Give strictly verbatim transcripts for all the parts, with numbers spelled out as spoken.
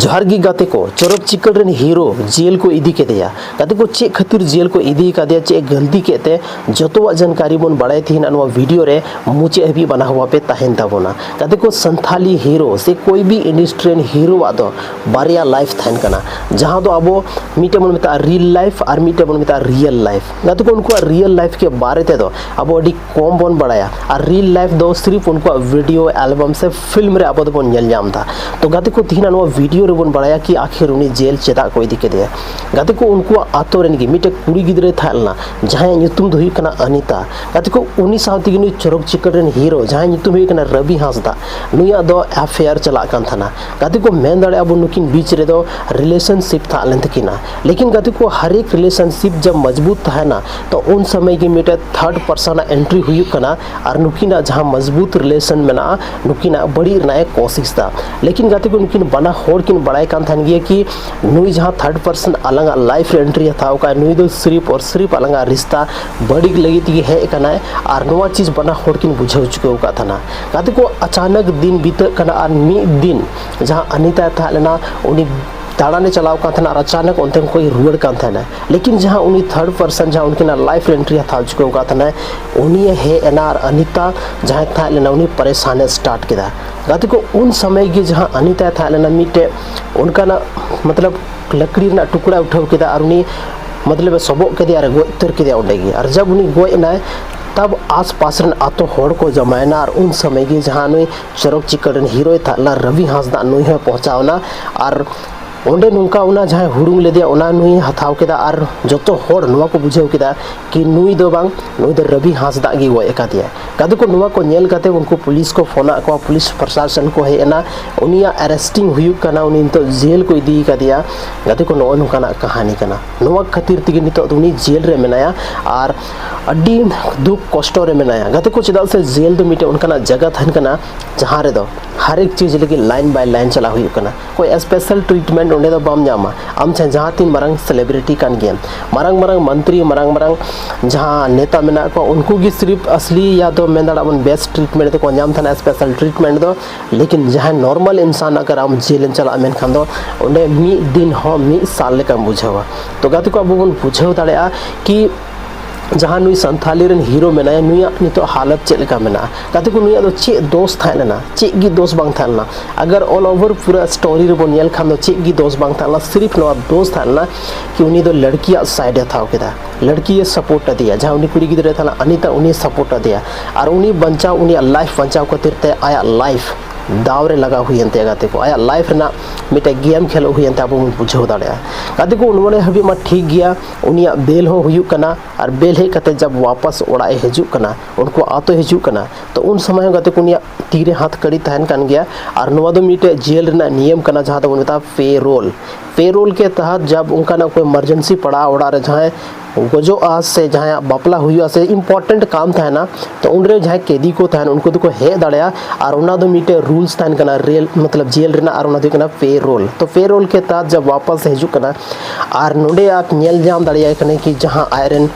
ᱡᱚᱦᱟᱨ ᱜᱮ ᱜᱟᱛᱮ ᱠᱚ, ᱪᱚᱨᱚᱠ ᱪᱤᱠᱟᱹᱲ ᱨᱮᱱ ᱦᱤᱨᱳ ᱡᱮᱞ ᱠᱚ ᱤᱫᱤ ᱠᱮᱫᱮᱭᱟ᱾ ᱜᱟᱛᱮ ᱠᱚ, ᱪᱮᱫ ᱠᱷᱟᱹᱛᱤᱨ ᱡᱮᱞ ᱠᱚ ᱤᱫᱤ ᱠᱟᱫᱮᱭᱟ, ᱪᱮᱫ ᱮ ᱜᱟᱹᱞᱛᱤ ᱠᱮᱫ ᱛᱮ, ᱡᱚᱛᱚᱣᱟᱜ ᱡᱟᱱᱠᱟᱨᱤ ᱵᱚᱱ ᱵᱟᱲᱟᱭᱟ ᱛᱮᱦᱮᱧ ᱱᱚᱣᱟ ᱵᱷᱤᱰᱤᱭᱳ ᱨᱮ ᱢᱩᱪᱟᱹᱫ ᱦᱟᱹᱵᱤᱡ ᱵᱟᱱᱟ ᱦᱚᱣᱟ ᱯᱮ ᱛᱟᱦᱮᱱ ᱛᱟᱵᱚᱱᱟ᱾ ᱜᱟᱛᱮ ᱠᱚ, ᱥᱟᱱᱛᱷᱟᱞᱤ ᱦᱤᱨᱳ ᱥᱮ ᱠᱳᱭ ᱵᱤ ᱤᱱᱰᱟᱥᱴᱨᱤ ᱨᱮᱱ ᱦᱤᱨᱳᱣᱟᱜ ᱫᱚ ᱵᱟᱨᱭᱟ ᱞᱟᱭᱤᱯᱷ ᱛᱟᱦᱮᱱ ᱠᱟᱱᱟ, ᱡᱟᱦᱟᱸ ᱫᱚ ᱟᱵᱚ ᱢᱤᱫᱴᱮᱱ ᱵᱚᱱ ᱢᱮᱛᱟᱜᱼᱟ ᱨᱤᱭᱮᱞ ᱞᱟᱭᱤᱯᱷ ᱟᱨ ᱢᱤᱫᱴᱮᱱ ᱵᱚᱱ ᱢᱮᱛᱟᱜᱼᱟ ᱨᱤᱭᱮᱞ ᱞᱟᱭᱤᱯᱷ᱾ ᱜᱟᱛᱮ ᱠᱚ, ᱩᱱᱠᱩᱣᱟᱜ ᱨᱤᱭᱮᱞ ᱞᱟᱭᱤᱯᱷ ᱠᱮ ᱵᱟᱨᱮ ᱛᱮᱫᱚ ᱟᱵᱚ ᱟᱹᱰᱤ ᱠᱚᱢ ᱵᱚᱱ ᱵᱟᱲᱟᱭᱟ, ᱟᱨ ᱨᱤᱭᱮᱞ ᱞᱟᱭᱤᱯᱷ ᱫᱚ ᱥᱤᱨᱤᱯ ᱩᱱᱠᱩᱣᱟᱜ ᱵᱷᱤᱰᱤᱭᱳ, ᱮᱞᱵᱟᱢ ᱥᱮ ᱯᱷᱤᱞᱢ ᱨᱮ ᱟᱵᱚ ᱫᱚᱵᱚᱱ ᱧᱮᱞ ᱧᱟᱢ ᱮᱫᱟ᱾ ᱛᱚ ᱜᱟᱛᱮ ᱠᱚ, ᱛᱮᱦᱮᱧ ᱱᱚᱣᱟ ᱵᱷᱤᱰᱤᱭᱳ ᱨᱮᱵᱚᱱ ᱵᱟᱲᱟᱭᱟ ᱠᱤ ᱟᱠᱷᱤᱨ ᱩᱱᱤ ᱡᱮᱞ ᱪᱮᱫᱟᱜ ᱠᱚ ᱤᱫᱤ ᱠᱮᱫᱮᱭᱟ᱾ ᱜᱟᱛᱮ ᱠᱚ, ᱩᱱᱠᱩᱣᱟᱜ ᱟᱛᱳ ᱨᱮᱱ ᱜᱮ ᱢᱤᱫᱴᱮᱱ ᱠᱩᱲᱤ ᱜᱤᱫᱽᱨᱟᱹᱭ ᱛᱟᱦᱮᱸ ᱞᱮᱱᱟ, ᱡᱟᱦᱟᱸᱭᱟᱜ ᱧᱩᱛᱩᱢ ᱫᱚ ᱦᱩᱭᱩᱜ ᱠᱟᱱᱟ ᱟᱱᱤᱛᱟ᱾ ᱜᱟᱛᱮ ᱠᱚ, ᱩᱱᱤ ᱥᱟᱶ ᱛᱮᱜᱮ ᱱᱩᱭ ᱪᱚᱨᱚᱠ ᱪᱤᱠᱟᱹᱲ ᱨᱮᱱ ᱦᱤᱨᱳ, ᱡᱟᱦᱟᱸᱭ ᱧᱩᱛᱩᱢ ᱦᱩᱭᱩᱜ ᱠᱟᱱᱟ ᱨᱚᱵᱤ ᱦᱟᱸᱥᱫᱟ, ᱱᱩᱭᱟᱜ ᱫᱚ ᱮᱯᱷᱮᱭᱟᱨ ᱪᱟᱞᱟᱜ ᱠᱟᱱ ᱛᱟᱦᱮᱱᱟ᱾ ᱜᱟᱛᱮ ᱠᱚ, ᱢᱮᱱ ᱫᱟᱲᱮᱭᱟᱜᱼᱟ ᱵᱚᱱ ᱱᱩᱠᱤᱱ ᱵᱤᱪ ᱨᱮᱫᱚ ᱨᱤᱞᱮᱥᱚᱱᱥᱤᱯ ᱛᱟᱦᱮᱸ ᱞᱮᱱ ᱛᱟᱹᱠᱤᱱᱟ᱾ ᱞᱮᱠᱤᱱ ᱜᱟᱛᱮ ᱠᱚ, ᱦᱟᱨ ᱮᱠ ᱨᱤᱞᱮᱥᱚᱱᱥᱤᱯ ᱡᱟᱵ ᱢᱚᱡᱽᱵᱩᱛ ᱛᱟᱦᱮᱱᱟ, ᱛᱚ ᱩᱱ ᱥᱚᱢᱚᱭ ᱜᱮ ᱢᱤᱫᱴᱮᱡ ᱛᱷᱟᱨᱰ ᱯᱟᱨᱥᱚᱱ ᱟᱜ ᱮᱱᱴᱨᱤ ᱦᱩᱭᱩᱜ ᱠᱟᱱᱟ ᱟᱨ ᱱᱩᱠᱤᱱᱟᱜ ᱡᱟᱦᱟᱸ ᱢᱚᱡᱽᱵᱩᱛ ᱨᱤᱞᱮᱥᱚᱱ ᱢᱮᱱᱟᱜᱼᱟ, ᱱᱩᱠᱤᱱᱟᱜ ᱵᱟᱹᱲᱤᱡ ᱨᱮᱱᱟᱜ ᱮ ᱠᱳᱥᱤᱥ ᱫᱟ᱾ ᱞᱮᱠᱤᱱ ᱜᱟᱛᱮ ᱠᱚ, ᱱᱩᱠᱤᱱ ᱵᱟᱱᱟ ᱦᱚᱲ ᱠᱤᱱ ᱵᱟᱲᱟᱭ ᱠᱟᱱ ᱛᱟᱦᱮᱱ ᱜᱮᱭᱟ ᱠᱤ ᱱᱩᱭ ᱡᱟᱦᱟᱸ ᱛᱷᱟᱨᱰ ᱯᱟᱨᱥᱚᱱ ᱟᱞᱟᱝᱟᱜ ᱞᱟᱭᱤᱯᱷ ᱨᱮ ᱮᱱᱴᱨᱤ ᱦᱟᱛᱟᱣ ᱠᱟᱜᱼᱟᱭ, ᱱᱩᱭ ᱫᱚ ᱥᱤᱨᱤᱯ ᱟᱨ ᱥᱤᱨᱤᱯ ᱟᱞᱟᱝᱟᱜ ᱨᱤᱥᱛᱟ ᱵᱟᱹᱲᱤᱡ ᱞᱟᱹᱜᱤᱫ ᱛᱮᱜᱮ ᱦᱮᱡ ᱟᱠᱟᱱᱟᱭ᱾ ᱟᱨ ᱱᱚᱣᱟ ᱪᱤᱡᱽ ᱵᱟᱱᱟ ᱦᱚᱲ ᱠᱤᱱ ᱵᱩᱡᱷᱟᱹᱣ ᱪᱩᱠᱟᱹᱣ ᱟᱠᱟᱫ ᱛᱟᱦᱮᱱᱟ᱾ ᱜᱟᱛᱮ ᱠᱚ, ᱟᱪᱟᱱᱚᱠ ᱫᱤᱱ ᱵᱤᱛᱟᱹᱜ ᱠᱟᱱᱟ ᱟᱨ ᱢᱤᱫ ᱫᱤᱱ ᱡᱟᱦᱟᱸ ᱟᱱᱤᱛᱟᱭ ᱛᱟᱦᱮᱸ ᱞᱮᱱᱟ, ᱩᱱᱤ ᱫᱟᱬᱟᱱᱮ ᱪᱟᱞᱟᱣ ᱠᱟᱱ ᱛᱟᱦᱮᱱᱟ ᱟᱨ ᱟᱪᱟᱱᱚᱠ ᱚᱱᱛᱮ ᱠᱷᱚᱱ ᱨᱩᱣᱟᱹᱲ ᱠᱟᱱ ᱛᱟᱦᱮᱱᱟ᱾ ᱞᱮᱠᱤᱱ ᱡᱟᱦᱟᱸ ᱩᱱᱤ ᱛᱷᱟᱨᱰ ᱯᱟᱨᱥᱚᱱ ᱡᱟᱦᱟᱸ ᱩᱱᱠᱤᱱᱟᱜ ᱞᱟᱭᱤᱯᱷ ᱨᱮ ᱮᱱᱴᱨᱤ ᱦᱟᱛᱟᱣ ᱪᱩᱠᱟᱹᱣ ᱟᱠᱟᱫ ᱛᱟᱦᱮᱱᱟᱭ, ᱩᱱᱤᱭᱮ ᱦᱮᱡ ᱮᱱᱟ ᱟᱨ ᱟᱱᱤᱛᱟ ᱡᱟᱦᱟᱸᱭ ᱛᱟᱦᱮᱸ ᱞᱮᱱᱟ, ᱩᱱᱤ ᱯᱟᱨᱮᱥᱟᱱᱮ ᱥᱴᱟᱨᱴ ᱠᱮᱫᱟ᱾ ᱜᱟᱛᱮ ᱠᱚ, ᱩᱱ ᱥᱚᱢᱚᱭ ᱜᱮ ᱡᱟᱦᱟᱸ ᱟᱱᱤᱛᱟᱭ ᱛᱟᱦᱮᱸ ᱞᱮᱱᱟ, ᱢᱤᱫᱴᱮᱡ ᱚᱱᱠᱟᱱᱟᱜ ᱢᱚᱛᱞᱚᱵ ᱞᱟᱠᱲᱤ ᱨᱮᱱᱟᱜ ᱴᱩᱠᱲᱟ ᱩᱴᱷᱟᱹᱣ ᱠᱮᱫᱟ ᱟᱨ ᱩᱱᱤ ᱢᱚᱛᱞᱚᱵ ᱮ ᱥᱚᱵᱚᱜ ᱠᱮᱫᱮᱭᱟ ᱟᱨ ᱮ ᱜᱚᱡ ᱩᱛᱟᱹᱨ ᱠᱮᱫᱮᱭᱟ ᱚᱸᱰᱮ ᱜᱮ᱾ ᱟᱨ ᱡᱟᱵ ᱩᱱᱤ ᱜᱚᱡ ᱮᱱᱟᱭ, ᱛᱟᱵ ᱟᱥᱯᱟᱥ ᱨᱮᱱ ᱟᱛᱳ ᱦᱚᱲ ᱠᱚ ᱡᱟᱢᱟᱭᱮᱱᱟ᱾ ᱟᱨ ᱩᱱ ᱥᱚᱢᱚᱭ ᱜᱮ ᱡᱟᱦᱟᱸ ᱱᱩᱭ ᱪᱚᱨᱚᱠ ᱪᱤᱠᱟᱹᱲ ᱨᱮᱱ ᱦᱤᱨᱳᱭ ᱛᱟᱦᱮᱸ ᱞᱮᱱᱟ ᱨᱚᱵᱤ ᱦᱟᱸᱥᱫᱟ, ᱱᱩᱭ ᱦᱚᱸᱭ ᱯᱚᱦᱪᱟᱣ ᱮᱱᱟ᱾ ᱟᱨ ᱚᱸᱰᱮ ᱱᱚᱝᱠᱟ ᱚᱱᱟ ᱡᱟᱦᱟᱸᱭ ᱦᱩᱲᱩᱝ ᱞᱮᱫᱮᱭᱟ, ᱚᱱᱟ ᱱᱩᱭ ᱦᱟᱛᱟᱣ ᱠᱮᱫᱟ᱾ ᱟᱨ ᱡᱚᱛᱚ ᱦᱚᱲ ᱱᱚᱣᱟ ᱠᱚ ᱵᱩᱡᱷᱟᱹᱣ ᱠᱮᱫᱟ ᱠᱤ ᱱᱩᱭ ᱫᱚ ᱵᱟᱝ, ᱱᱩᱭ ᱫᱚ ᱨᱚᱵᱤ ᱦᱟᱸᱥᱫᱟ ᱜᱮ ᱜᱚᱡ ᱟᱠᱟᱫᱮᱭᱟ᱾ ᱜᱟᱛᱮ ᱠᱚ, ᱱᱚᱣᱟ ᱠᱚ ᱧᱮᱞ ᱠᱟᱛᱮ ᱩᱱᱠᱩ ᱯᱩᱞᱤᱥ ᱠᱚ ᱯᱷᱳᱱᱟᱫ ᱠᱚᱣᱟ, ᱯᱩᱞᱤᱥ ᱯᱨᱚᱥᱟᱥᱚᱱ ᱠᱚ ᱦᱮᱡ ᱮᱱᱟ᱾ ᱩᱱᱤᱭᱟᱜ ᱟᱨᱮᱥᱴᱤᱝ ᱦᱩᱭᱩᱜ ᱠᱟᱱᱟ, ᱩᱱᱤ ᱱᱤᱛᱚᱜ ᱡᱮᱞ ᱠᱚ ᱤᱫᱤ ᱠᱟᱫᱮᱭᱟ᱾ ᱜᱟᱛᱮ ᱠᱚ, ᱱᱚᱜᱼᱚ ᱱᱚᱝᱠᱟᱱᱟᱜ ᱠᱟᱹᱦᱱᱤ ᱠᱟᱱᱟ᱾ ᱱᱚᱣᱟ ᱠᱷᱟᱹᱛᱤᱨ ᱛᱮᱜᱮ ᱱᱤᱛᱚᱜ ᱫᱚ ᱩᱱᱤ ᱡᱮᱞ ᱨᱮ ᱢᱮᱱᱟᱭᱟ ᱟᱨ ᱟᱹᱰᱤ ᱫᱩᱠ ᱠᱚᱥᱴᱚ ᱨᱮ ᱢᱮᱱᱟᱭᱟ᱾ ᱜᱟᱛᱮ ᱠᱚ, ᱪᱮᱫᱟᱜ ᱥᱮ ᱡᱮᱞ ᱫᱚ ᱢᱤᱫᱴᱮᱱ ᱚᱱᱠᱟᱱᱟᱜ ᱡᱟᱭᱜᱟ ᱛᱟᱦᱮᱱ ᱠᱟᱱᱟ, ᱡᱟᱦᱟᱸ ᱨᱮᱫᱚ ᱦᱟᱨ ᱮᱠ ᱪᱤᱡᱽ ᱞᱟᱹᱜᱤᱫ ᱞᱟᱭᱤᱱ ᱵᱟᱭ ᱞᱟᱭᱤᱱ ᱪᱟᱞᱟᱜ ᱦᱩᱭᱩᱜ ᱠᱟᱱᱟ᱾ ᱚᱠᱚᱭ ᱥᱯᱮᱥᱟᱞ ᱴᱨᱤᱴᱢᱮᱱᱴ ᱚᱸᱰᱮ ᱫᱚ ᱵᱟᱢ ᱧᱟᱢᱟ᱾ ᱟᱢ ᱪᱟᱦᱮ ᱡᱟᱦᱟᱸ ᱛᱤᱱ ᱢᱟᱨᱟᱝ celebrity ᱠᱟᱱ ᱜᱮᱭᱟᱢ, ᱢᱟᱨᱟᱝ ᱢᱟᱨᱟᱝ ᱢᱚᱱᱛᱨᱤ, ᱢᱟᱨᱟᱝ ᱢᱟᱨᱟᱝ ᱡᱟᱦᱟᱸ ᱱᱮᱛᱟ ᱢᱮᱱᱟᱜ ᱠᱚᱣᱟ, ᱩᱱᱠᱩ ᱜᱮ ᱥᱤᱨᱤᱯ ᱟᱥᱞᱤ ᱭᱟ ᱫᱚ ᱢᱮᱱ ᱫᱟᱲᱮᱭᱟᱜ ᱵᱚᱱ best treatment ᱫᱚᱠᱚ ᱧᱟᱢ ᱛᱟᱦᱮᱱᱟ, special treatment ᱫᱚ᱾ ᱞᱮᱠᱤᱱ ᱡᱟᱦᱟᱸᱭ normal ᱤᱱᱥᱟᱱ ᱟᱜᱟᱨ ᱟᱢ ᱡᱮᱞ ᱮᱢ ᱪᱟᱞᱟᱜᱼᱟ, ᱢᱮᱱᱠᱷᱟᱱ ᱫᱚ ᱚᱸᱰᱮ ᱢᱤᱫ ᱫᱤᱱ ᱦᱚᱸ ᱢᱤᱫ ᱥᱟᱞ ᱞᱮᱠᱟᱢ ᱵᱩᱡᱷᱟᱹᱣᱟ᱾ ᱛᱚ ᱜᱟᱛᱮ ᱠᱚ, ᱟᱵᱚ ᱵᱚᱱ ᱵᱩᱡᱷᱟᱹᱣ ᱫᱟᱲᱮᱭᱟᱜᱼᱟ ᱠᱤ ᱡᱟᱦᱟᱸ ᱱᱩᱭ ᱥᱟᱱᱛᱷᱟᱞᱤ ᱨᱮᱱ ᱦᱤᱨᱳ ᱢᱮᱱᱟᱭᱟ, ᱱᱩᱭᱟᱜ ᱱᱤᱛᱚᱜ ᱦᱟᱞᱚᱛ ᱪᱮᱫ ᱞᱮᱠᱟ ᱢᱮᱱᱟᱜᱼᱟ᱾ ᱜᱟᱛᱮ ᱠᱚ, ᱱᱩᱭᱟᱜ ᱫᱚ ᱪᱮᱫ ᱫᱳᱥ ᱛᱟᱦᱮᱸ ᱞᱮᱱᱟ? ᱪᱮᱫ ᱜᱮ ᱫᱳᱥ ᱵᱟᱝ ᱛᱟᱦᱮᱸ ᱞᱮᱱᱟ᱾ ᱟᱜᱟᱨ all over ᱯᱩᱨᱟᱹ story ᱨᱮᱵᱚᱱ ᱧᱮᱞ ᱠᱷᱟᱱ ᱫᱚ ᱪᱮᱫ ᱜᱮ ᱫᱳᱥ ᱵᱟᱝ ᱛᱟᱦᱮᱸ ᱞᱮᱱᱟ, ᱥᱤᱨᱤᱯ ᱱᱚᱣᱟ ᱫᱳᱥ ᱛᱟᱦᱮᱸ ᱞᱮᱱᱟ ᱠᱤ ᱩᱱᱤ ᱫᱚ ᱞᱟᱲᱠᱤᱭᱟᱜ side ᱮ ᱦᱟᱛᱟᱣ ᱠᱮᱫᱟ, ᱞᱟᱲᱠᱤᱭᱮ support ᱟᱫᱮᱭᱟ, ᱡᱟᱦᱟᱸ ᱩᱱᱤ ᱠᱩᱲᱤ ᱜᱤᱫᱽᱨᱟᱹ ᱛᱟᱦᱮᱸ ᱞᱮᱱᱟ ᱟᱱᱤᱛᱟ, ᱩᱱᱤᱭ support ᱟᱫᱮᱭᱟ᱾ ᱟᱨ ᱩᱱᱤ ᱵᱟᱧᱪᱟᱣ, ᱩᱱᱤᱭᱟᱜ life ᱵᱟᱧᱪᱟᱣ ᱠᱷᱟᱹᱛᱤᱨ ᱛᱮ ᱟᱭᱟᱜ life ᱫᱟᱣ ᱨᱮ ᱞᱟᱜᱟᱣ ᱦᱩᱭᱮᱱ ᱛᱟᱭᱟ ᱜᱟᱛᱮ ᱠᱚ, ᱟᱭᱟᱜ life ᱨᱮᱱᱟᱜ ᱢᱤᱫᱴᱮᱡ game ᱠᱷᱮᱞᱳᱜ ᱦᱩᱭᱮᱱ ᱛᱟᱭᱟ, ᱟᱵᱚ ᱵᱚᱱ ᱵᱩᱡᱷᱟᱹᱣ ᱫᱟᱲᱮᱭᱟᱜᱼᱟ᱾ ᱜᱟᱛᱮ ᱠᱚ, ᱱᱚᱰᱮ ᱦᱟᱹᱵᱤᱡ ᱢᱟ ᱴᱷᱤᱠ ᱜᱮᱭᱟ, ᱩᱱᱤᱭᱟᱜ bail ᱦᱚᱸ ᱦᱩᱭᱩᱜ ᱠᱟᱱᱟ, ᱟᱨ bail ᱦᱮᱡ ᱠᱟᱛᱮ ᱡᱟᱵ ᱣᱟᱯᱟᱥ ᱚᱲᱟᱜ ᱮ ᱦᱤᱡᱩᱜ ᱠᱟᱱᱟ, ᱩᱱᱠᱩ ᱟᱛᱳ ᱦᱤᱡᱩᱜ ᱠᱟᱱᱟ, ᱛᱚ ᱩᱱ ᱥᱚᱢᱚᱭ ᱦᱚᱸ ᱜᱟᱛᱮ ᱠᱚ ᱩᱱᱤᱭᱟᱜ ᱛᱤᱨᱮ ᱦᱟᱛ ᱠᱟᱹᱲᱤ ᱛᱟᱦᱮᱱ ᱠᱟᱱ ᱜᱮᱭᱟ᱾ ᱟᱨ ᱱᱚᱣᱟ ᱫᱚ ᱢᱤᱫᱴᱮᱡ ᱡᱮᱞ ᱨᱮᱱᱟᱜ ᱱᱤᱭᱚᱢ ᱠᱟᱱᱟ, ᱡᱟᱦᱟᱸ ᱫᱚᱵᱚᱱ ᱢᱮᱛᱟᱜᱼᱟ payroll᱾ Payroll ᱠᱮ ᱛᱟᱦᱟᱛ ᱡᱟᱵ ᱚᱱᱠᱟᱱᱟᱜ ᱠᱚ emergency ᱯᱟᱲᱟᱜᱼᱟ, ᱚᱲᱟᱜ ᱨᱮ ᱡᱟᱦᱟᱸᱭ ᱜᱚᱡᱚᱜᱼᱟ ᱥᱮ ᱡᱟᱦᱟᱸᱭᱟᱜ ᱵᱟᱯᱞᱟ ᱦᱩᱭᱩᱜᱼᱟ ᱥᱮ important ᱠᱟᱢ ᱛᱟᱦᱮᱱᱟ, ᱛᱚ ᱩᱱᱨᱮ ᱡᱟᱦᱟᱸᱭ ᱠᱮᱫᱤ ᱠᱚ ᱛᱟᱦᱮᱱ, ᱩᱱᱠᱩ ᱫᱚᱠᱚ ᱦᱮᱡ ᱫᱟᱲᱮᱭᱟᱜᱼᱟ᱾ ᱟᱨ ᱚᱱᱟ ᱫᱚ ᱢᱤᱫᱴᱮᱡ rules ᱛᱟᱦᱮᱱ ᱠᱟᱱᱟ ᱨᱮᱞ, ᱢᱚᱛᱞᱚᱵ ᱡᱮᱞ ᱨᱮᱱᱟᱜ, ᱟᱨ ᱚᱱᱟ ᱫᱚ ᱦᱩᱭᱩᱜ ᱠᱟᱱᱟ payroll᱾ ᱛᱚ payroll ᱠᱮ ᱛᱟᱦᱟᱛ ᱡᱟᱵ ᱣᱟᱯᱟᱥ ᱦᱤᱡᱩᱜ ᱠᱟᱱᱟ, ᱟᱨ ᱱᱚᱰᱮ ᱟᱯ ᱧᱮᱞ ᱧᱟᱢ ᱫᱟᱲᱮᱭᱟᱭ ᱠᱟᱱᱟ ᱠᱤ ᱡᱟᱦᱟᱸ ᱟᱡᱨᱮᱱ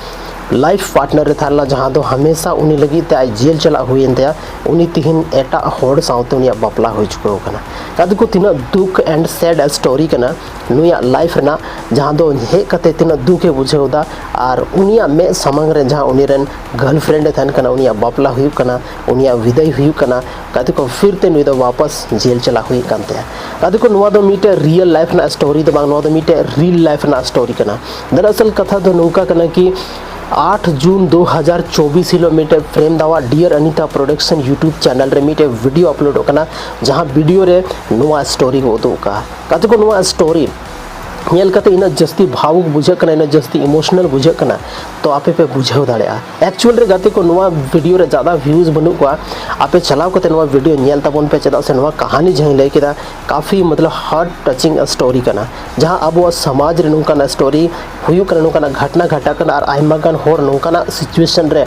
life partner ᱮ ᱛᱟᱦᱮᱸ ᱞᱮᱱᱟ, ᱡᱟᱦᱟᱸ ᱫᱚ ᱦᱟᱢᱮᱥᱟ ᱩᱱᱤ ᱞᱟᱹᱜᱤᱫ ᱛᱮ ᱟᱡ ᱡᱮᱞ ᱪᱟᱞᱟᱜ ᱦᱩᱭᱮᱱ ᱛᱟᱭᱟ, ᱩᱱᱤ ᱛᱤᱦᱤᱧ ᱮᱴᱟᱜ ᱦᱚᱲ ᱥᱟᱶᱛᱮ ᱩᱱᱤᱭᱟᱜ ᱵᱟᱯᱞᱟ ᱦᱩᱭ ᱪᱩᱠᱟᱹᱣ ᱟᱠᱟᱱᱟ᱾ ᱜᱟᱛᱮ ᱠᱚ, ᱛᱤᱱᱟᱹᱜ ᱫᱩᱠ and sad story ᱠᱟᱱᱟ ᱱᱩᱭᱟᱜ life ᱨᱮᱱᱟᱜ, ᱡᱟᱦᱟᱸ ᱫᱚ ᱦᱮᱡ ᱠᱟᱛᱮ ᱛᱤᱱᱟᱹᱜ ᱫᱩᱠ ᱮ ᱵᱩᱡᱷᱟᱹᱣ ᱮᱫᱟ, ᱟᱨ ᱩᱱᱤᱭᱟᱜ ᱢᱮᱫ ᱥᱟᱢᱟᱝ ᱨᱮ ᱡᱟᱦᱟᱸ ᱩᱱᱤ ᱨᱮᱱ girlfriend ᱮ ᱛᱟᱦᱮᱱ ᱠᱟᱱᱟ, ᱩᱱᱤᱭᱟᱜ ᱵᱟᱯᱞᱟ ᱦᱩᱭᱩᱜ ᱠᱟᱱᱟ, ᱩᱱᱤᱭᱟᱜ ᱵᱤᱫᱟᱹᱭ ᱦᱩᱭᱩᱜ ᱠᱟᱱᱟ᱾ ᱜᱟᱛᱮ ᱠᱚ, ᱯᱷᱤᱨ ᱛᱮ ᱱᱩᱭ ᱫᱚ ᱣᱟᱯᱟᱥ ᱡᱮᱞ ᱪᱟᱞᱟᱜ ᱦᱩᱭᱩᱜ ᱠᱟᱱ ᱛᱟᱭᱟ᱾ ᱜᱟᱛᱮ ᱠᱚ, ᱱᱚᱣᱟ ᱫᱚ ᱢᱤᱫᱴᱮᱡ real life ᱨᱮᱱᱟᱜ story ᱫᱚ ᱵᱟᱝ, ᱱᱚᱣᱟ ᱫᱚ ᱢᱤᱫᱴᱮᱡ real life ᱨᱮᱱᱟᱜ story ᱠᱟᱱᱟ᱾ ᱫᱟᱨᱟᱥᱚᱞ ᱠᱟᱛᱷᱟ ᱫᱚ ᱱᱚᱝᱠᱟ ᱠᱟᱱᱟ ᱠᱤ ᱟᱴ ᱡᱩᱱ ᱫᱩ ᱦᱟᱡᱟᱨ ᱪᱚᱵᱵᱤᱥ ᱦᱤᱞᱳᱜ ᱢᱤᱫᱴᱮᱡ ᱯᱨᱮᱢ ᱫᱟᱣᱟᱜ Dear Anita Production YouTube channel ᱨᱮ ᱢᱤᱫᱴᱮᱡ video uploadᱚᱜ ᱠᱟᱱᱟ, ᱡᱟᱦᱟᱸ video ᱨᱮ ᱱᱚᱣᱟ story ᱠᱚ ᱩᱫᱩᱜ ᱟᱠᱟᱫᱼᱟ᱾ ᱜᱟᱛᱮ ᱠᱚ, ᱱᱚᱣᱟ story ᱧᱮᱞ ᱠᱟᱛᱮ ᱤᱱᱟᱹᱜ ᱡᱟᱹᱥᱛᱤ ᱵᱷᱟᱣᱩᱠ ᱵᱩᱡᱷᱟᱹᱜ ᱠᱟᱱᱟ, ᱤᱱᱟᱹᱜ ᱡᱟᱹᱥᱛᱤ ᱤᱢᱳᱥᱚᱱᱟᱞ ᱵᱩᱡᱷᱟᱹᱜ ᱠᱟᱱᱟ᱾ ᱛᱚ ᱟᱯᱮ ᱯᱮ ᱵᱩᱡᱷᱟᱹᱣ ᱫᱟᱲᱮᱭᱟᱜᱼᱟ᱾ ᱮᱠᱪᱩᱭᱮᱞ ᱨᱮ ᱜᱟᱛᱮ ᱠᱚ, ᱱᱚᱣᱟ ᱵᱷᱤᱰᱤᱭᱳ ᱨᱮ ᱡᱟᱫᱟ ᱵᱷᱤᱭᱩᱡᱽ ᱵᱟᱹᱱᱩᱜ ᱠᱚᱣᱟ, ᱟᱯᱮ ᱪᱟᱞᱟᱣ ᱠᱟᱛᱮ ᱱᱚᱣᱟ ᱵᱷᱤᱰᱤᱭᱳ ᱧᱮᱞ ᱛᱟᱵᱚᱱ ᱯᱮ, ᱪᱮᱫᱟᱜ ᱥᱮ ᱱᱚᱣᱟ ᱠᱟᱹᱦᱱᱤ ᱡᱟᱦᱟᱸᱧ ᱞᱟᱹᱭ ᱠᱮᱫᱟ, ᱠᱟᱯᱷᱤ ᱢᱚᱛᱞᱚᱵ ᱦᱟᱨᱴ ᱴᱟᱪᱤᱝ ᱥᱴᱳᱨᱤ ᱠᱟᱱᱟ, ᱡᱟᱦᱟᱸ ᱟᱵᱚᱣᱟᱜ ᱥᱚᱢᱟᱡᱽ ᱨᱮ ᱱᱚᱝᱠᱟᱱᱟᱜ ᱥᱴᱳᱨᱤ ᱦᱩᱭᱩᱜ ᱠᱟᱱᱟ, ᱱᱚᱝᱠᱟᱱᱟᱜ ᱜᱷᱚᱴᱱᱟ ᱜᱷᱟᱴᱟᱜ ᱠᱟᱱᱟ, ᱟᱨ ᱟᱭᱢᱟ ᱜᱟᱱ ᱦᱚᱲ ᱱᱚᱝᱠᱟᱱᱟᱜ ᱥᱤᱪᱩᱭᱮᱥᱚᱱ ᱨᱮ,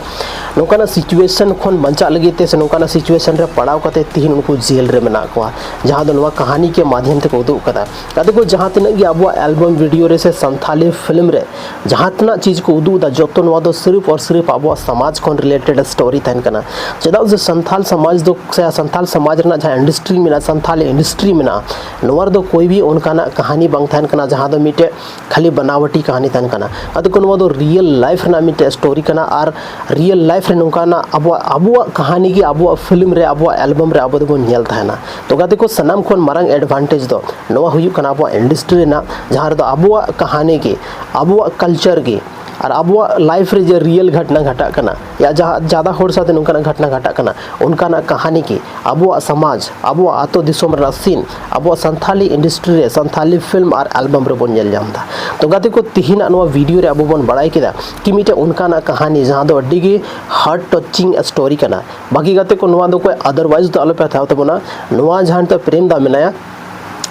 ᱱᱚᱝᱠᱟᱱᱟᱜ ᱥᱤᱪᱩᱭᱮᱥᱚᱱ ᱠᱷᱚᱱ ᱵᱟᱧᱪᱟᱜ ᱞᱟᱹᱜᱤᱫ ᱛᱮ ᱥᱮ ᱱᱚᱝᱠᱟᱱᱟᱜ ᱥᱤᱪᱩᱭᱮᱥᱚᱱ ᱨᱮ ᱯᱟᱲᱟᱣ ᱠᱟᱛᱮ ᱛᱤᱦᱤᱧ ᱩᱱᱠᱩ ᱡᱮᱞ ᱨᱮ ᱢᱮᱱᱟᱜ ᱠᱚᱣᱟ, ᱡᱟᱦᱟᱸ ᱫᱚ ᱱᱚᱣᱟ ᱠᱟᱹᱦᱱᱤ ᱠᱮ ᱢᱟᱫᱷᱭᱚᱢ ᱛᱮᱠᱚ ᱩᱫᱩᱜ ᱠᱟᱫᱟ᱾ ᱜᱟᱛᱮ ᱠᱚ, ᱡᱟᱦᱟᱸ ᱛᱤᱱᱟᱹᱜ ᱜᱮ ᱟᱵᱚᱣᱟᱜ ᱮᱞᱵᱟᱢ ᱵᱷᱤᱰᱤᱭᱳ ᱨᱮ ᱥᱮ ᱥᱟᱱᱛᱷᱟᱞᱤ ᱯᱷᱤᱞᱢ ᱨᱮ ᱡᱟᱦᱟᱸ ᱛᱤᱱᱟᱹᱜ ᱪᱤᱡᱽ ᱠᱚ ᱩᱫᱩᱜ ᱮᱫᱟ, ᱡᱚᱛᱚ ᱱᱚᱣᱟ ᱫᱚ ᱥᱤᱨᱤᱯ ᱟᱨ ᱥᱤᱨᱤᱯ ᱟᱵᱚᱣᱟᱜ ᱥᱚᱢᱟᱡᱽ ᱠᱷᱚᱱ ᱨᱤᱞᱮᱴᱮᱰ ᱥᱴᱳᱨᱤ ᱛᱟᱦᱮᱱ ᱠᱟᱱᱟ᱾ ᱪᱮᱫᱟᱜ ᱥᱮ ᱥᱟᱱᱛᱷᱟᱞ ᱥᱚᱢᱟᱡᱽ ᱫᱚ ᱥᱮ ᱥᱟᱱᱛᱷᱟᱞ ᱥᱚᱢᱟᱡᱽ ᱨᱮᱱᱟᱜ ᱡᱟᱦᱟᱸ ᱤᱱᱰᱟᱥᱴᱨᱤ ᱢᱮᱱᱟᱜᱼᱟ, ᱥᱟᱱᱛᱷᱟᱞᱤ ᱤᱱᱰᱟᱥᱴᱨᱤ ᱢᱮᱱᱟᱜᱼᱟ, ᱱᱚᱣᱟ ᱨᱮᱫᱚ ᱠᱳᱭ ᱵᱷᱤ ᱚᱱᱠᱟᱱᱟᱜ ᱠᱟᱹᱦᱱᱤ ᱵᱟᱝ ᱛᱟᱦᱮᱱ ᱠᱟᱱᱟ ᱡᱟᱦᱟᱸ ᱫᱚ ᱢᱤᱫᱴᱮᱡ ᱠᱷᱟᱹᱞᱤ ᱵᱟᱱᱟᱣᱴᱤ ᱠᱟᱹᱦᱱᱤ ᱛᱟᱦᱮᱱ ᱠᱟᱱᱟ᱾ ᱟᱫᱚ ᱠᱚ ᱱᱚᱣᱟ ᱫᱚ ᱨᱤᱭᱮᱞ ᱞᱟᱭᱤᱯᱷ ᱨᱮᱱᱟᱜ ᱢᱤᱫᱴᱮᱡ ᱥᱴᱳᱨᱤ ᱠᱟᱱᱟ, ᱟᱨ ᱨᱤᱭᱮᱞ ᱞᱟᱭᱤᱯᱷ ᱨᱮ ᱱᱚᱝᱠᱟᱱᱟᱜ ᱟᱵᱚᱣᱟᱜ, ᱟᱵᱚᱣᱟᱜ ᱠᱟᱹᱦᱱᱤ ᱜᱮ ᱟᱵᱚᱣᱟᱜ ᱯᱷᱤᱞᱢ ᱨᱮ, ᱟᱵᱚᱣᱟᱜ ᱮᱞᱵᱟᱢ ᱨᱮ ᱟᱵᱚ ᱫᱚᱵᱚᱱ ᱧᱮᱞ ᱛᱟᱦᱮᱱᱟ᱾ ᱛᱚ ᱜᱟᱛᱮ ᱠᱚ, ᱥᱟᱱᱟᱢ ᱠᱷᱚᱱ ᱢᱟᱨᱟᱝ ᱮᱰᱵᱷᱟᱱᱴᱮᱡᱽ ᱫᱚ ᱱᱚᱣᱟ ᱦᱩᱭᱩᱜ ᱠᱟᱱᱟ ᱟᱵᱚᱣᱟᱜ ᱤᱱᱰᱟᱥᱴᱨᱤ ᱨᱮᱱᱟᱜ, ᱡᱟᱦᱟᱸ ᱨᱮᱫᱚ ᱟᱵᱚᱣᱟᱜ ᱠᱟᱹᱦᱱᱤ ᱜᱮ, ᱟᱵᱚᱣᱟᱜ ᱠᱟᱞᱪᱟᱨ ᱜᱮ, ᱟᱨ ᱟᱵᱚᱣᱟᱜ ᱞᱟᱭᱤᱯᱷ ᱨᱮ ᱡᱮ ᱨᱤᱭᱮᱞ ᱜᱷᱚᱴᱱᱟ ᱜᱷᱟᱴᱟᱜ ᱠᱟᱱᱟ, ᱭᱟ ᱡᱟᱦᱟᱸ ᱡᱟᱫᱟ ᱦᱚᱲ ᱥᱟᱶᱛᱮ ᱱᱚᱝᱠᱟᱱᱟᱜ ᱜᱷᱚᱴᱱᱟ ᱜᱷᱟᱴᱟᱜ ᱠᱟᱱᱟ, ᱚᱱᱠᱟᱱᱟᱜ ᱠᱟᱹᱦᱱᱤ ᱜᱮ ᱟᱵᱚᱣᱟᱜ ᱥᱚᱢᱟᱡᱽ, ᱟᱵᱚᱣᱟᱜ ᱟᱛᱳ ᱫᱤᱥᱚᱢ ᱨᱮᱱᱟᱜ ᱥᱤᱱ, ᱟᱵᱚᱣᱟᱜ ᱥᱟᱱᱛᱷᱟᱞᱤ ᱤᱱᱰᱟᱥᱴᱨᱤ ᱨᱮ, ᱥᱟᱱᱛᱷᱟᱞᱤ ᱯᱷᱤᱞᱢ ᱟᱨ ᱮᱞᱵᱟᱢ ᱨᱮᱵᱚᱱ ᱧᱮᱞ ᱧᱟᱢ ᱮᱫᱟ᱾ ᱛᱚ ᱜᱟᱛᱮ ᱠᱚ, ᱛᱤᱦᱤᱧᱟᱜ ᱱᱚᱣᱟ ᱵᱷᱤᱰᱤᱭᱳ ᱨᱮ ᱟᱵᱚ ᱵᱚᱱ ᱵᱟᱲᱟᱭ ᱠᱮᱫᱟ ᱠᱤ ᱢᱤᱫᱴᱮᱱ ᱚᱱᱠᱟᱱᱟᱜ ᱠᱟᱹᱦᱱᱤ ᱡᱟᱦᱟᱸ ᱫᱚ ᱟᱹᱰᱤ ᱜᱮ ᱦᱟᱨᱴ ᱴᱟᱪᱤᱝ ᱥᱴᱳᱨᱤ ᱠᱟᱱᱟ᱾ ᱵᱟᱹᱜᱤ ᱜᱟᱛᱮ ᱠᱚ, ᱱᱚᱣᱟ ᱫᱚ ᱚᱠᱚᱭ ᱟᱫᱟᱨᱣᱟᱭᱤᱡᱽ ᱫᱚ ᱟᱞᱚᱯᱮ ᱦᱟᱛᱟᱣ ᱛᱟᱵᱚᱱᱟ᱾ ᱱᱚᱣᱟ ᱡᱟᱦᱟᱸ ᱱᱤᱛᱚᱜ ᱯᱨᱮᱢ ᱫᱟ ᱢᱮᱱᱟᱭᱟ,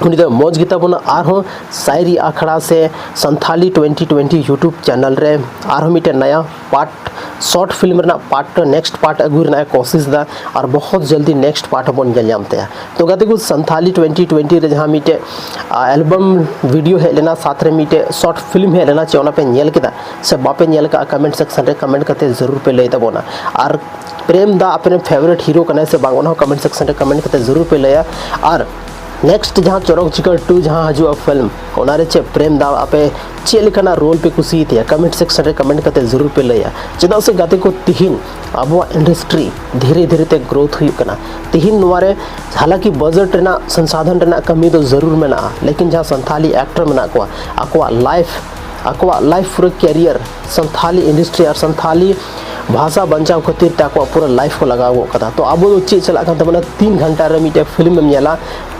ᱩᱱᱤ ᱫᱚ ᱢᱚᱡᱽ ᱜᱮᱛᱟ ᱵᱚᱱᱟ᱾ ᱟᱨᱦᱚᱸ ᱥᱟᱭᱨᱤ ᱟᱠᱷᱲᱟ ᱥᱮ Santhali twenty twenty YouTube channel ᱨᱮ ᱟᱨᱦᱚᱸ ᱢᱤᱫᱴᱮᱱ ᱱᱟᱭᱟ ᱯᱟᱨᱴ, ᱥᱚᱨᱴ ᱯᱷᱤᱞᱢ ᱨᱮᱱᱟᱜ ᱯᱟᱨᱴ, ᱱᱮᱠᱥᱴ ᱯᱟᱨᱴ ᱟᱹᱜᱩ ᱨᱮᱱᱟᱜ ᱮ ᱠᱳᱥᱤᱥ ᱮᱫᱟ, ᱟᱨ ᱵᱚᱦᱩᱛ ᱡᱚᱞᱫᱤ ᱱᱮᱠᱥᱴ ᱯᱟᱨᱴ ᱦᱚᱸᱵᱚᱱ ᱧᱮᱞ ᱧᱟᱢ ᱛᱟᱭᱟ᱾ ᱛᱚ ᱜᱟᱛᱮ ᱠᱚ, ᱥᱟᱱᱛᱷᱟᱞᱤ ᱴᱩᱭᱮᱱᱴᱤ ᱴᱩᱭᱮᱱᱴᱤ ᱨᱮ ᱡᱟᱦᱟᱸ ᱢᱤᱫᱴᱮᱡ ᱮᱞᱵᱟᱢ ᱵᱷᱤᱰᱤᱭᱳ ᱦᱮᱡ ᱞᱮᱱᱟ, ᱥᱟᱛ ᱨᱮ ᱢᱤᱫᱴᱮᱡ ᱥᱚᱨᱴ ᱯᱷᱤᱞᱢ ᱦᱮᱡ ᱞᱮᱱᱟ, ᱪᱮ ᱚᱱᱟ ᱯᱮ ᱧᱮᱞ ᱠᱮᱫᱟ ᱥᱮ ᱵᱟᱯᱮ ᱧᱮᱞ ᱠᱟᱜᱼᱟ, ᱠᱚᱢᱮᱱᱴ ᱥᱮᱠᱥᱚᱱ ᱨᱮ ᱠᱚᱢᱮᱱᱴ ᱠᱟᱛᱮ ᱡᱟᱹᱨᱩᱲ ᱯᱮ ᱞᱟᱹᱭ ᱛᱟᱵᱚᱱᱟ᱾ ᱟᱨ ᱯᱨᱮᱢ ᱫᱟ ᱟᱯᱮ ᱨᱮᱱ ᱯᱷᱮᱵᱟᱨᱮᱴ ᱦᱤᱨᱳ ᱠᱟᱱᱟᱭ ᱥᱮ ᱵᱟᱝ, ᱚᱱᱟ ᱦᱚᱸ ᱠᱚᱢᱮᱱᱴ ᱥᱮᱠᱥᱚᱱ ᱨᱮ ᱠᱚᱢᱮᱱᱴ ᱠᱟᱛᱮ ᱡᱟᱹᱨᱩᱲ ᱯᱮ ᱞᱟᱹᱭᱟ᱾ ᱟᱨ ᱱᱮᱠᱥᱴ ᱡᱟᱦᱟᱸ ᱪᱚᱨᱚᱠ ᱪᱤᱠᱟᱹᱲ ᱴᱩ ᱡᱟᱦᱟᱸ ᱦᱤᱡᱩᱜᱼᱟ ᱯᱷᱤᱞᱢ, ᱚᱱᱟ ᱨᱮ ᱪᱮᱫ ᱯᱨᱮᱢ ᱫᱟ ᱟᱯᱮ ᱪᱮᱫ ᱞᱮᱠᱟᱱᱟᱜ ᱨᱳᱞ ᱯᱮ ᱠᱩᱥᱤᱭᱟᱛᱟᱭᱟ, ᱠᱚᱢᱮᱱᱴ ᱥᱮᱠᱥᱚᱱ ᱨᱮ ᱠᱚᱢᱮᱱᱴ ᱠᱟᱛᱮ ᱡᱟᱹᱨᱩᱲ ᱯᱮ ᱞᱟᱹᱭᱟ᱾ ᱪᱮᱫᱟᱜ ᱥᱮ ᱜᱟᱛᱮ ᱠᱚ, ᱛᱤᱦᱤᱧ ᱟᱵᱚᱣᱟᱜ ᱤᱱᱰᱟᱥᱴᱨᱤ ᱫᱷᱤᱨᱮ ᱫᱷᱤᱨᱮ ᱛᱮ ᱜᱨᱳᱛᱷ ᱦᱩᱭᱩᱜ ᱠᱟᱱᱟ᱾ ᱛᱤᱦᱤᱧ ᱱᱚᱣᱟ ᱨᱮ ᱦᱟᱞᱟᱸᱠᱤ ᱵᱟᱡᱮᱴ ᱨᱮᱱᱟᱜ ᱥᱚᱝᱥᱟᱫᱷᱚᱱ ᱨᱮᱱᱟᱜ ᱠᱟᱹᱢᱤ ᱫᱚ ᱡᱟᱹᱨᱩᱲ ᱢᱮᱱᱟᱜᱼᱟ, ᱞᱮᱠᱤᱱ ᱡᱟᱦᱟᱸ ᱥᱟᱱᱛᱷᱟᱞᱤ ᱮᱠᱴᱚᱨ ᱢᱮᱱᱟᱜ ᱠᱚᱣᱟ, ᱟᱠᱚᱣᱟᱜ ᱞᱟᱭᱤᱯᱷ, ᱟᱠᱚᱣᱟᱜ ᱞᱟᱭᱤᱯᱷ ᱯᱩᱨᱟᱹ ᱠᱮᱨᱤᱭᱟᱨ ᱥᱟᱱᱛᱷᱟᱞᱤ ᱤᱱᱰᱟᱥᱴᱨᱤ ᱟᱨ ᱥᱟᱱᱛᱷᱟᱞᱤ ᱵᱷᱟᱥᱟ ᱵᱟᱧᱪᱟᱣ ᱠᱷᱟᱹᱛᱤᱨ ᱛᱮ ᱟᱠᱚᱣᱟᱜ ᱯᱩᱨᱟᱹ ᱞᱟᱭᱤᱯᱷ ᱠᱚ ᱞᱟᱜᱟᱣ ᱜᱚᱫ ᱠᱟᱫᱟ᱾ ᱛᱚ ᱟᱵᱚ ᱫᱚ ᱪᱮᱫ ᱪᱟᱞᱟᱜ ᱠᱟᱱ ᱛᱟᱵᱚᱱᱟ? ᱛᱤᱱ ᱜᱷᱚᱱᱴᱟ ᱨᱮ ᱢᱤᱫᱴᱮᱡ ᱯᱷᱤᱞᱢ ᱮᱢ ᱧᱮᱞᱟ,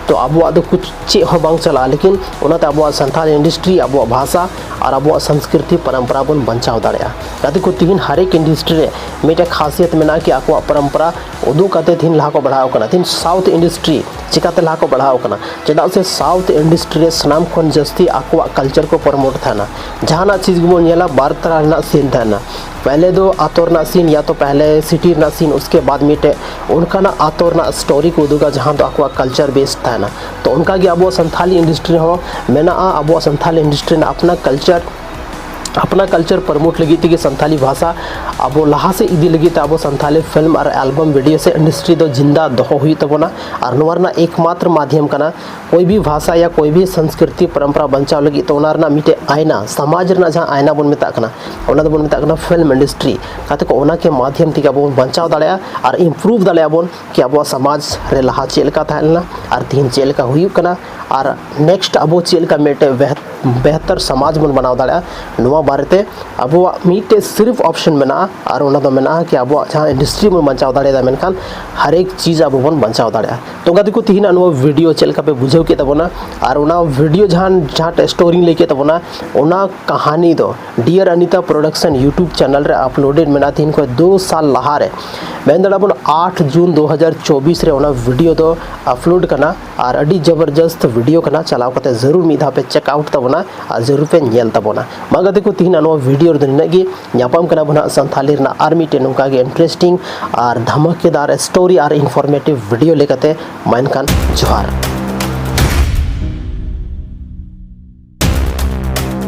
ᱛᱚ ᱟᱵᱚᱣᱟᱜ ᱫᱚ ᱠᱩᱪ ᱪᱮᱫ ᱦᱚᱸ ᱵᱟᱝ ᱪᱟᱞᱟᱜᱼᱟ᱾ ᱞᱮᱠᱤᱱ ᱚᱱᱟᱛᱮ ᱟᱵᱚᱣᱟᱜ ᱥᱟᱱᱛᱟᱲ ᱤᱱᱰᱟᱥᱴᱨᱤ, ᱟᱵᱚᱣᱟᱜ ᱵᱷᱟᱥᱟ ᱟᱨ ᱟᱵᱚᱣᱟᱜ ᱥᱚᱝᱥᱠᱨᱤᱛᱤ ᱯᱚᱨᱚᱢᱯᱚᱨᱟ ᱵᱚᱱ ᱵᱟᱧᱪᱟᱣ ᱫᱟᱲᱮᱭᱟᱜᱼᱟ᱾ ᱜᱟᱛᱮ ᱠᱚ, ᱛᱤᱦᱤᱧ ᱦᱟᱨᱮᱠ ᱤᱱᱰᱟᱥᱴᱨᱤ ᱨᱮ ᱢᱤᱫᱴᱮᱱ ᱠᱷᱟᱥᱤᱭᱟᱛ ᱢᱮᱱᱟᱜᱼᱟ ᱠᱤ ᱟᱠᱚᱣᱟᱜ ᱯᱚᱨᱚᱢᱯᱚᱨᱟ ᱩᱫᱩᱜ ᱠᱟᱛᱮ ᱛᱤᱦᱤᱧ ᱞᱟᱦᱟ ᱠᱚ ᱵᱟᱲᱦᱟᱣ ᱠᱟᱱᱟ᱾ ᱛᱤᱦᱤᱧ ᱥᱟᱣᱩᱛᱷ ᱤᱱᱰᱟᱥᱴᱨᱤ ᱪᱤᱠᱟᱛᱮ ᱞᱟᱦᱟ ᱠᱚ ᱵᱟᱲᱦᱟᱣ ᱠᱟᱱᱟ? ᱪᱮᱫᱟᱜ ᱥᱮ ᱥᱟᱣᱩᱛᱷ ᱤᱱᱰᱟᱥᱴᱨᱤ ᱨᱮ ᱥᱟᱱᱟᱢ ᱠᱷᱚᱱ ᱡᱟᱹᱥᱛᱤ ᱟᱠᱚᱣᱟᱜ ᱠᱟᱞᱪᱟᱨ ᱠᱚ ᱯᱨᱚᱢᱳᱴ ᱛᱟᱦᱮᱱᱟ᱾ ᱡᱟᱦᱟᱱᱟᱜ ᱪᱤᱡᱽ ᱜᱮᱵᱚᱱ ᱧᱮᱞᱟ, ᱵᱟᱨ ᱛᱟᱨᱟ ᱨᱮᱱᱟᱜ ᱥᱤᱱ ᱛᱟᱦᱮᱱᱟ᱾ ᱯᱮᱦᱞᱮ ᱫᱚ ᱟᱛᱳ ᱨᱮᱱᱟᱜ ᱥᱤᱱ, ᱭᱟ ᱛᱚ ᱯᱮᱦᱞᱮ ᱥᱤᱴᱤ ᱨᱮᱱᱟᱜ ᱥᱤᱱ, ᱩᱥᱠᱮ ᱵᱟᱫ ᱢᱤᱫᱴᱮᱡ ᱚᱱᱠᱟᱱᱟᱜ ᱟᱛᱳ ᱨᱮᱱᱟᱜ ᱥᱴᱳᱨᱤ ᱠᱚ ᱩᱫᱩᱜᱟ ᱡᱟᱦᱟᱸ ᱫᱚ ᱟᱠᱚᱣᱟᱜ ᱠᱟᱞᱪᱟᱨ ᱵᱮᱥ ᱛᱟᱦᱮᱱᱟ᱾ ᱛᱚ ᱚᱱᱠᱟᱜᱮ ᱟᱵᱚᱣᱟᱜ ᱥᱟᱱᱛᱷᱟᱞᱤ ᱤᱱᱰᱟᱥᱴᱨᱤ ᱦᱚᱸ ᱢᱮᱱᱟᱜᱼᱟ᱾ ᱟᱵᱚᱣᱟᱜ ᱥᱟᱱᱛᱷᱟᱞᱤ ᱤᱱᱰᱟᱥᱴᱨᱤ ᱨᱮᱱᱟᱜ ᱟᱯᱱᱟ ᱠᱟᱞᱪᱟᱨ, ᱟᱯᱱᱟ ᱠᱟᱞᱪᱟᱨ ᱯᱨᱚᱢᱳᱴ ᱞᱟᱹᱜᱤᱫ ᱛᱮᱜᱮ, ᱥᱟᱱᱛᱷᱟᱞᱤ ᱵᱷᱟᱥᱟ ᱟᱵᱚ ᱞᱟᱦᱟ ᱥᱮᱫ ᱤᱫᱤ ᱞᱟᱹᱜᱤᱫ ᱛᱮ ᱟᱵᱚ ᱥᱟᱱᱛᱷᱟᱞᱤ ᱯᱷᱤᱞᱢ ᱟᱨ ᱮᱞᱵᱟᱢ ᱵᱷᱤᱰᱤᱭᱳ ᱥᱮ ᱤᱱᱰᱟᱥᱴᱨᱤ ᱫᱚ ᱡᱤᱱᱫᱟ ᱫᱚᱦᱚ ᱦᱩᱭᱩᱜ ᱛᱟᱵᱚᱱᱟ᱾ ᱟᱨ ᱱᱚᱣᱟ ᱨᱮᱱᱟᱜ ᱮᱠᱢᱟᱛᱨᱚ ᱢᱟᱫᱷᱭᱚᱢ ᱠᱟᱱᱟ ᱠᱳᱭ ᱵᱷᱤ ᱵᱷᱟᱥᱟ ᱭᱟ ᱠᱳᱭ ᱵᱷᱤ ᱥᱚᱝᱥᱠᱨᱤᱛᱤ ᱯᱚᱨᱚᱢᱯᱚᱨᱟ ᱵᱟᱧᱪᱟᱣ ᱞᱟᱹᱜᱤᱫ ᱛᱮ ᱚᱱᱟ ᱨᱮᱱᱟᱜ ᱢᱤᱫᱴᱮᱡ ᱟᱭᱱᱟ, ᱥᱚᱢᱟᱡᱽ ᱨᱮᱱᱟᱜ ᱡᱟᱦᱟᱸ ᱟᱭᱱᱟ ᱵᱚᱱ ᱢᱮᱛᱟᱜ ᱠᱟᱱᱟ, ᱚᱱᱟ ᱫᱚᱵᱚᱱ ᱢᱮᱛᱟᱜ ᱠᱟᱱᱟ ᱯᱷᱤᱞᱢ ᱤᱱᱰᱟᱥᱴᱨᱤ᱾ ᱜᱟᱛᱮ ᱠᱚ, ᱚᱱᱟ ᱠᱮ ᱢᱟᱫᱷᱭᱚᱢ ᱛᱮᱜᱮ ᱟᱵᱚ ᱵᱚᱱ ᱵᱟᱧᱪᱟᱣ ᱫᱟᱲᱮᱭᱟᱜᱼᱟ ᱟᱨ ᱤᱢᱯᱨᱩᱵᱷ ᱫᱟᱲᱮᱭᱟᱜᱼᱟ ᱵᱚᱱ ᱠᱤ ᱟᱵᱚᱣᱟᱜ ᱥᱚᱢᱟᱡᱽ ᱨᱮ ᱞᱟᱦᱟ ᱪᱮᱫ ᱞᱮᱠᱟ ᱛᱟᱦᱮᱸ ᱞᱮᱱᱟ ᱟᱨ ᱛᱤᱦᱤᱧ ᱪᱮᱫ ᱞᱮᱠᱟ ᱦᱩᱭᱩᱜ ᱠᱟᱱᱟ ᱟᱨ ᱱᱮᱠᱥᱴ ᱟᱵᱚ ᱪᱮᱫ ᱞᱮᱠᱟ ᱢᱤᱫᱴᱮᱡ ᱵᱮᱦ-, ᱵᱮᱦᱛᱚᱨ ᱥᱚᱢᱟᱡᱽ ᱵᱚᱱ ᱵᱮᱱᱟᱣ ᱫᱟᱲᱮᱭᱟᱜᱼᱟ᱾ ᱱᱚᱣᱟ ᱵᱟᱨᱮᱛᱮ ᱟᱵᱚᱣᱟᱜ ᱢᱤᱫᱴᱮᱡ ᱥᱤᱨᱤᱯ ᱚᱯᱥᱚᱱ ᱢᱮᱱᱟᱜᱼᱟ, ᱟᱨ ᱚᱱᱟ ᱫᱚ ᱢᱮᱱᱟᱜᱼᱟ ᱠᱤ ᱟᱵᱚᱣᱟᱜ ᱡᱟᱦᱟᱸ ᱤᱱᱰᱟᱥᱴᱨᱤ ᱵᱚᱱ ᱵᱟᱧᱪᱟᱣ ᱫᱟᱲᱮᱭᱟᱫᱟ, ᱢᱮᱱᱠᱷᱟᱱ ᱦᱟᱨᱮᱠ ᱪᱤᱡᱽ ᱟᱵᱚ ᱵᱚᱱ ᱵᱟᱧᱪᱟᱣ ᱫᱟᱲᱮᱭᱟᱜᱼᱟ᱾ ᱛᱚ ᱜᱟᱛᱮ ᱠᱚ, ᱛᱤᱦᱤᱧᱟᱜ ᱱᱚᱣᱟ ᱵᱷᱤᱰᱤᱭᱳ ᱪᱮᱫ ᱞᱮᱠᱟ ᱯᱮ ᱵᱩᱡᱷᱟᱹᱣ ᱠᱮᱫ ᱛᱟᱵᱚᱱᱟ ᱟᱨ ᱚᱱᱟ ᱵᱷᱤᱰᱤᱭᱳ ᱡᱟᱦᱟᱸ, ᱡᱟᱦᱟᱸᱴᱟᱜ ᱥᱴᱳᱨᱤᱧ ᱞᱟᱹᱭ ᱠᱮᱫ ᱛᱟᱵᱚᱱᱟ, ᱚᱱᱟ ᱠᱟᱹᱦᱱᱤ ᱫᱚ dear Anita production YouTube channel ᱨᱮ ᱟᱯᱞᱳᱰᱮᱰ ᱢᱮᱱᱟᱜᱼᱟ᱾ ᱛᱤᱦᱤᱧ ᱠᱷᱚᱱ ᱫᱩ ᱥᱟᱞ ᱞᱟᱦᱟ ᱨᱮ, ᱢᱮᱱ ᱫᱟᱲᱮᱭᱟᱜᱼᱟ ᱵᱚᱱ ᱟᱴ ᱡᱩᱱ ᱫᱩ ᱦᱟᱡᱟᱨ ᱪᱚᱵᱵᱤᱥ ᱨᱮ ᱚᱱᱟ ᱵᱷᱤᱰᱤᱭᱳ ᱫᱚ ᱟᱯᱞᱳᱰ ᱠᱟᱱᱟ᱾ ᱟᱨ ᱟᱹᱰᱤ ᱡᱚᱵᱚᱨᱡᱚᱥᱛ ᱵᱷᱤᱰᱤᱭᱳ ᱠᱟᱱᱟ, ᱪᱟᱞᱟᱣ ᱠᱟᱛᱮ ᱡᱟᱹᱨᱩᱲ ᱢᱤᱫ ᱫᱷᱟᱣ ᱯᱮ ᱪᱮᱠ ᱟᱣᱩᱴ ᱛᱟᱵᱚᱱᱟ ᱟᱨ ᱡᱟᱹᱨᱩᱲ ᱯᱮ ᱧᱮᱞ ᱛᱟᱵᱚᱱᱟ᱾ ᱢᱟ ᱜᱟᱛᱮ ᱠᱚ, ᱛᱤᱦᱤᱧᱟᱜ ᱱᱚᱣᱟ ᱵᱷᱤᱰᱤᱭᱳ ᱨᱮᱫᱚ ᱱᱤᱱᱟᱹᱜ ᱜᱮ᱾ ᱧᱟᱯᱟᱢ ᱠᱟᱱᱟ ᱵᱚᱱ ᱦᱟᱸᱜ ᱥᱟᱱᱛᱷᱟᱞᱤ ᱨᱮᱱᱟᱜ ᱟᱨ ᱢᱤᱫᱴᱮᱱ ᱱᱚᱝᱠᱟ ᱜᱮ ᱤᱱᱴᱟᱨᱮᱥᱴᱤᱝ ᱟᱨ ᱫᱷᱟᱢᱟᱠᱮᱫᱟᱨ ᱥᱴᱳᱨᱤ ᱟᱨ ᱤᱱᱯᱷᱚᱨᱢᱮᱴᱤᱵᱷ ᱵᱷᱤᱰᱤᱭᱳ ᱞᱮᱠᱟᱛᱮ᱾ ᱢᱟ ᱮᱱᱠᱷᱟᱱ ᱡᱚᱦᱟᱨ᱾